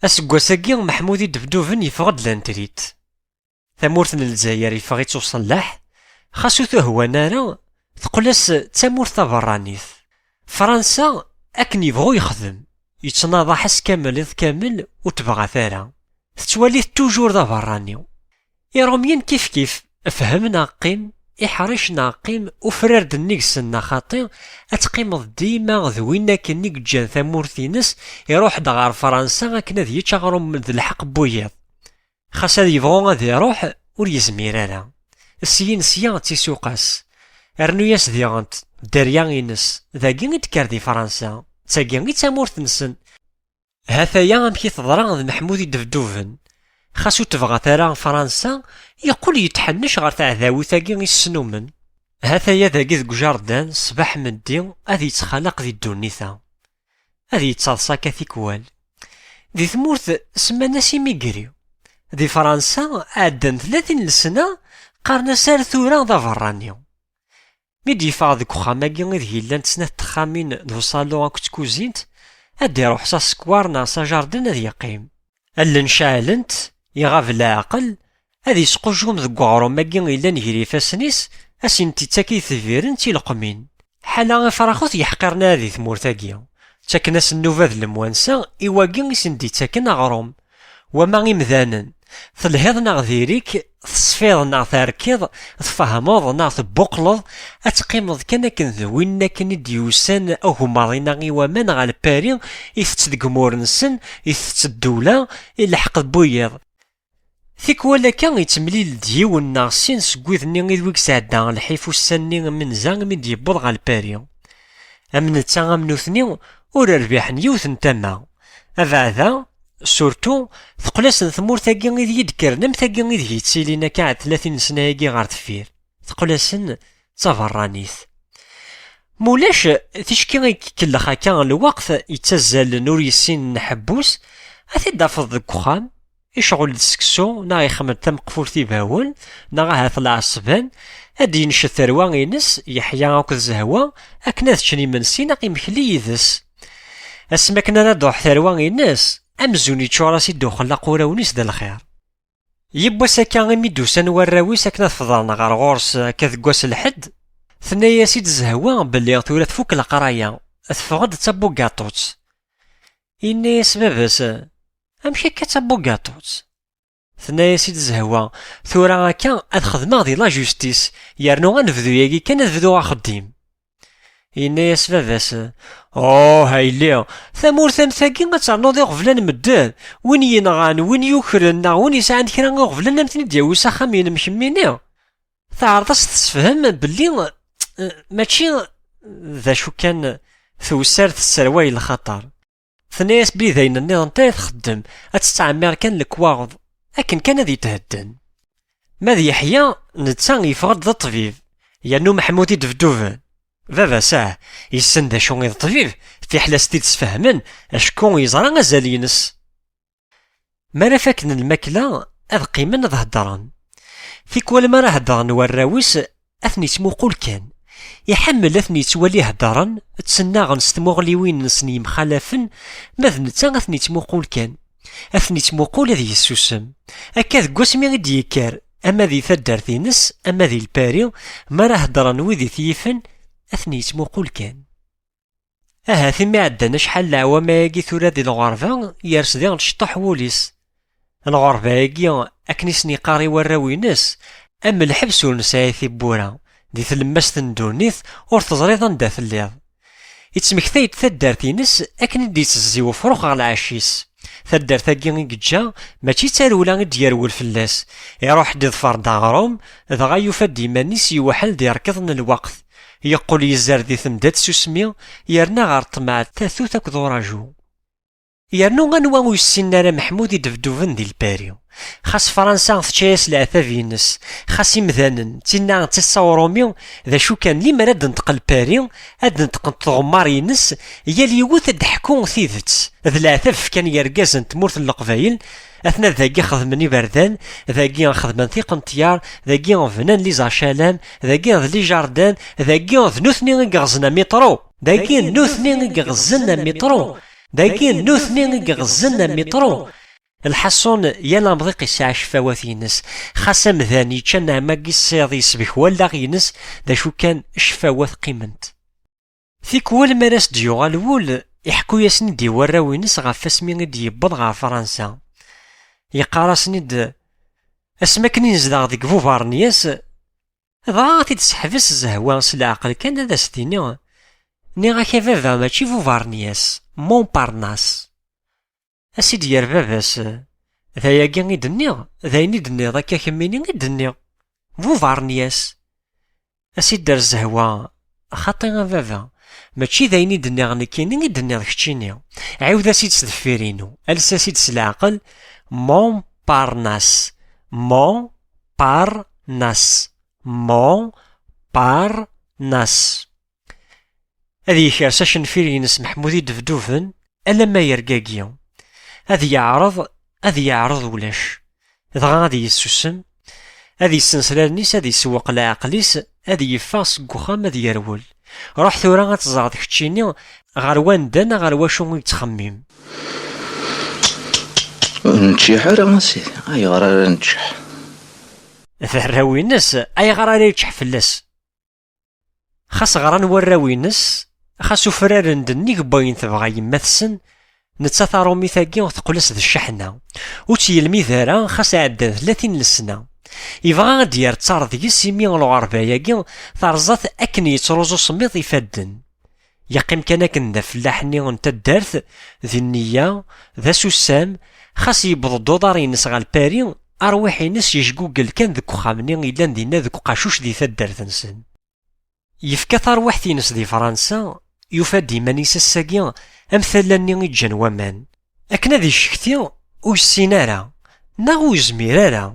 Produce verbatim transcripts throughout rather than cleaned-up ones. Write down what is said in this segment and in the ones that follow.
Aseggas-agi, Meḥmud Idebduben yeffeɣ-d lantrit. Tamurt n Lezzayer yeffeɣ-itt uṣellaḥ, xas ur tuhwan ara, teqqel-as d tamurt taberranit. Fransa, akken yebɣu yexdem, yettnaḍaḥ ass kamel iḍ kamel, ur tebɣat ara. Tettwali-t toujours d aberrani. Irumyen kifkif, fhem neɣ qqim, iḥric neɣ qqim, ufrar-d nnig-sen neɣ xaṭi, ad teqqimeḍ dima d win akken i yeǧǧan tamurt-ines, iruḥ-d ɣer Fransa akken ad yečč aɣrum d lḥeqq n wiyiḍ. Xas ad yebɣu ad iruḥ, ur yezmir ara. Syin sya d tisuqas. Rnu-yas diɣent dderya-ines, dagi i d-tekker di Fransa, d tagi i d tamurt-nsen. Hataya amek i teḍra d Meḥmud Idebduben. Xas ur tebɣat ara Fransa, yeqqel yetḥennec ɣer teɛdawit-agi i ssnumen. Hataya dagi deg ujardan, ṣṣbeḥ meddi, ad yettxalaq di ddunit-a. Ad yettaḍsa akka tikwal. Di tmurt, semman-as imigri. Di Fransa, ɛeddan tlatin n lesna, qqaren-as ar tura d aberrani. Mi d-yeffeɣ deg uxxam-agi ideg llant snat texxamin d uṣalu akked tkuzint, ad d-iruḥ s asekwar neɣ s ajardin ad yeqqim. Allen ceɛlent, iɣab leɛqel, ad yesqujjum deg uɣrum-agi yellan gar ifassen-is, ad sen-t-ittak i itbiren d tileqmin. Ḥala ifrax ur t-yeḥqiren ara di tmurt-agi. Ttaken-as nnuba d lemwansa i wagi i sen-d-ittaken aɣrum. Wama imdanen, telhiḍ neɣ diri-k, tesfiḍ neɣ terkiḍ, tfehmeḍ neɣ tebbuqleḍ, ad teqqimeḍ kan akken d win akken i d-yusan agemmaḍ-inna i waman ɣer Lpari, itett deg umur-nsen, itett ddula, i lḥeqq n wiyiḍ. Tikwal akka yettemlil-d yiwen neɣ sin seg wid-nni i d wi yesɛedda lḥif ussan-nni imenza imi d-yewweḍ ɣer Lpari. Am netta am nutni ur rbiḥen yiwet n tama. Abeɛda, surtout, teqqel-asen tmurt-agi ideg i d-kkren am tagi ideg yettilin akka ɛad tlatin n ssna-agi ɣer deffir. Teqqel-asen d taberranit. Mulac, ticki i ikellex akka lweqt yettazzalen ur yessin ḥebbus, ad t-id-tafeḍ deg uxxam, icɣel-d seksu, neɣ ixemmem-d tameqfult ibawen, neɣ ahat lɛesban, ad d-yenced tarwa-ines, Yeḥya akked Zehwa, akken ad ččen imensi neɣ imekli yid-s. Asmi akken ara d-truḥ tarwa-ines, amzun yeččur-as-id uxellaq urawen-is d lxir. Yiwwas akka imi d-usan warraw-is akken ad fḍren ɣer ɣur-s akka deg wass lḥedd, tenna-yas-id Zehwa belli tura tfuk leqraya, teffeɣ-d d tabugaṭut. Yenna-yas baba-s: "Amek akka d tabugaṭut?" Tenna-yas-id Zehwa: "Tura akka ad xedmeɣ di la justice, yernu anebdu-yagi kan ad bduɣ axeddim." Yenna-yas baba-s: "Oh, a yelli, tamurt am tagi ad ternuḍ iɣeblan n medden, win yenɣan, win yukren, neɣ win yesɛan kra iɣeblan ad m-ten-id-yawi s axxam-inem kemmini? Teɛreḍ ad s-tessefhem belli, eh, mačči d acu kan tewser tesserway lxaṭer." Tenna-yas belli d ayen nniḍen ara txeddem, ad tettɛemmir kan lekwaɣeḍ, akken kan ad yethedden. Ma d Yeḥya, netta yeffeɣ-d d ṭṭbib, yernu Meḥmud i d-bedduben. Baba-s, ah, yessen d acu i d ṭṭbib, fiḥel ad s-t-id-sfehmen, acku yeẓra azal-ines. Mi ara fakken lmakla, ad qqimen ad heddren. Tikwal mi ara heddren warraw-is, ad ten-yettmuqul kan. Iḥemmel ad ten-yettwali heddren, ttnaɣen s tmuɣliwin-nsen yemxalafen, ma d netta ad ten-yettmuqul kan. Ad ten-yettmuqul ad yessusem. Akka deg wasmi i d-yekker, ama di taddart-ines, ama di Lpari, mi ara heddren wid i t-yifen, ad ten-yettmuqul kan. Ahat imi ɛeddan acḥal n leɛwama-agi tura di lɣerba, yers diɣen cṭuḥ wul-is. Lɣerba-agi, akken i sen-yeqqar i warraw-ines, am lḥebs ur nesɛi tiwwura, di tlemmast n ddunit ur teẓriḍ anda telliḍ. Ittmektay-d taddart-ines akken i d-yettezzi wefrux ɣer lɛecc-is. Taddart-agi i yeǧǧa, mačči d tarewla i d-yerwel fell-as. Iruḥ-d iḍfer-d aɣrum, dɣa yufa-d iman-is yewḥel di rrkeḍ n lweqt. Yeqqel yezzer di temda n tsusmi, yerna ɣer ṭṭmeɛ n tatut akked uraju. Yernu anwa ur yessinen ara Meḥmud i d-bedduben di Lpari? Xas Fransa tečča-yas leɛtab-ines, xas imdanen, tinna d tasa uṛumi, d acu kan, limer ad d-tenṭeq Lpari, ad d-neṭqent tɣemmar-ines, yal yiwet ad d-teḥku tidet. D leɛtab fkan yergazen n tmurt n Leqbayel, atna dagi xedmen iberdan, dagi xedmen tiqenṭyar, dagi bnan les H L M, dagi d les jardins, dagi d nutni i iɣzen amitṛu. Dagi d nutni i iɣzen amitṛu. Dagi nutni i iɣezzan amiṭru. Lḥaṣun, yal amḍiq yesɛa ccfawat-ines. Xas amdan yečča nneɛma n yiṣiḍ yesbek wallaɣ-ines, d acu kan, ccfawat qqiment. Tikwal mi ara s-d-yuɣal wul, iḥekku-yasen-id i warraw-ines ɣef wasmi i d-yewweḍ ɣer Fransa. Yeqqar-asen-id: "Asmi akken i nezdeɣ deg Bubarnyas, dɣa a t-id-seḥbes zzehwa s leɛqel kan, ad as-tiniɣ, nniɣ-ak a baba, mačči Bubarnyas, Montparnasse." A s-id-yerr baba-s: "D ayagi i d-nniɣ, d ayen i d-nniḍ akka kemmini i d-nniɣ, Bubarnyas." A s-idder zzehwa: "Xaṭi a baba, mačči d ayen i d-nniɣ nekkini i d-nniḍ keččini. Ɛiwed-as-id s deffir-inu, ales-as-id s leɛqel, Montparnasse, Montparnasse, Montparnasse." Ad yekres acenfir-ines Meḥmud Idebduben alamma yergagi. Ad yeɛreḍ, ad yeɛreḍ ulac. Dɣa ad yessusem, ad yessens allen-is, ad isewweq leɛqel-is, ad yeffeɣ seg uxxam ad yerwel. Ruḥ tura ad teẓreḍ keččini ɣer wanda neɣ ɣer wacu i yettxemmim. Ur neččiḥ ara a sidi, ayɣer ara neččeḥ? D arraw-ines, ayɣer ara yeččeḥ fell-as? Xas ɣran warraw-ines, xas ufraren-d nnig n wayen tebɣa yemma-tsen, nettat aṛumit-agi teqqel-as d cceḥna. Ur tt-yelmid ara xas ɛeddan tlatin n lesna. Yebɣa ad d-yerr ttar deg-s imi lɣerba-agi terẓa-t akken yettruẓu usemmiḍ ifadden. Yeqqim kan akken d afellaḥ-nni n taddart, di nniya, d asusam, xas yewweḍ-d uḍar-ines ɣer Lpari, arwiḥ-ines yejgugel kan deg uxxam-nni yellan dinna deg uqacuc di taddart-nsen. Yefka tarwiḥt-ines di Fransa, yufa-d iman-is ass-agi am tala-nni i ǧǧan waman. Akken ad iccekti, ur yessin ara, neɣ ur yezmir ara.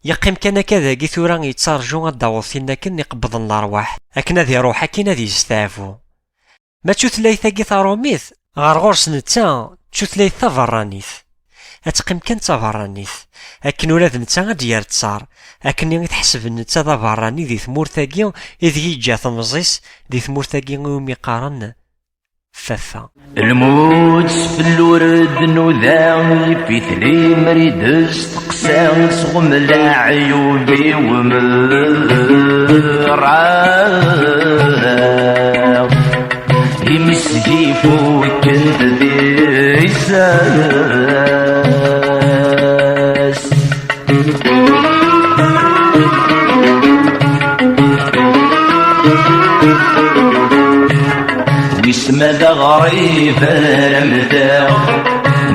Yeqqim kan akka dagi tura yettarǧu ad d-taweḍ tin akken iqebbḍen lerwaḥ, akken ad iruḥ akkin ad yesteɛfu. Ma d tutlayt-agi taṛumit, ɣer ɣur-s netta d tutlayt taberranit. Ad teqqim kan d taberranit, akken ula d netta ad d-yerr ttar, akken i t-ḥesben netta d aberrani di tmurt-agi ideg yeǧǧa temẓi-s, di tmurt-agi iwumi qqaren Fafa. Lmut s fellur d-nuda, yif-it limer i d-steqsa, sɣum leɛyub-iw merra. Imi s-ifukken di isas. Wis ma d aɣrib ara mteɣ,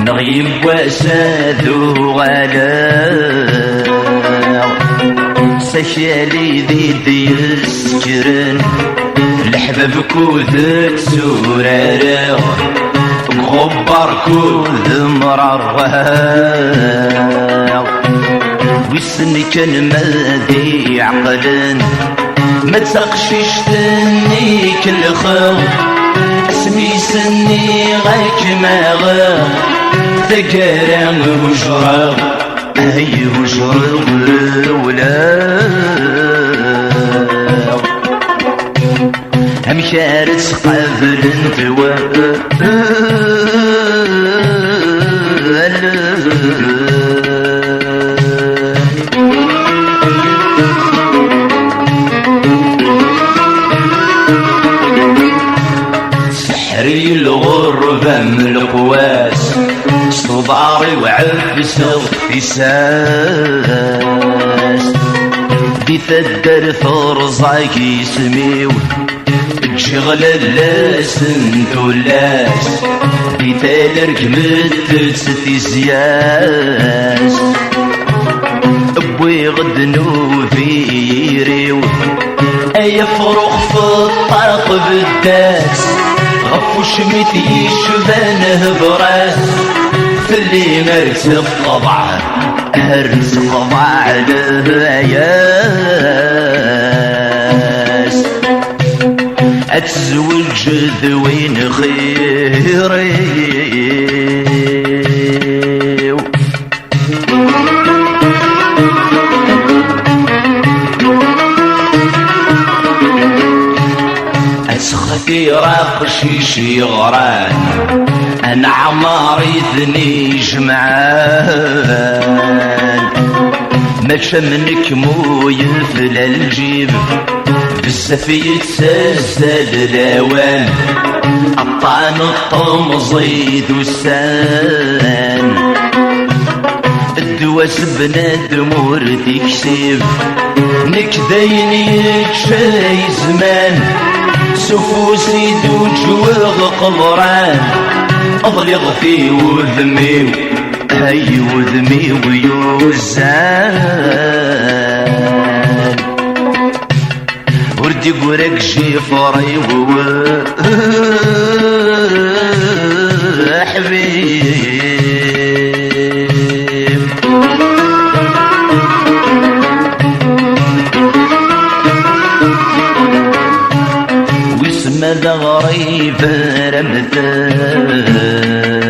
neɣ yiwwas ad uɣaleɣ. S akal i d id-yessekren, leḥbab kud tturaren, deg uɣebbar kud mrarɣeɣ. Wissen kan ma d iɛeqlen, ma d taqcict-nni i kellxeɣ, asmi s-nniɣ-ak maɣeɣ, taggara ujreɣ, ay ujreɣ ulaɣ. Amek ara tt-qablent wallen? Seḥri lɣerba am leqwas, s uḍar-iw ɛefseɣ tissas. Di taddart terẓag isem-iw, ǧǧiɣ lalla-s n tullas, di tala regmet-tt tizyas. Wwiɣ-d nnuba i yiri-w, ay afrux feṭṭaq beddas, ɣef ucmit yecban hebras, fell-i ar tefḍeɛ, ar tefḍeɛ lehya-s. Ad tezweǧ d win xir-iw. Ad sxetireɣ aqcic yeɣran, Anɛamar i ten-ijemɛen, mačči am nekk mu yefla lǧib. Bezzaf yettazzal lawan, aṭṭan n temẓi d ussan. Ddwa s bnadem ur t-iksib, nekk d ayen yečča yezman. S ufus i d-uǧweɣ qeḍran, ḍliɣ-t i wudem-iw, ay wudem-iw yuzzan. Ur d-igura deg jifur-iw, ḥbib. Wissen ma d aɣrib ara mmten.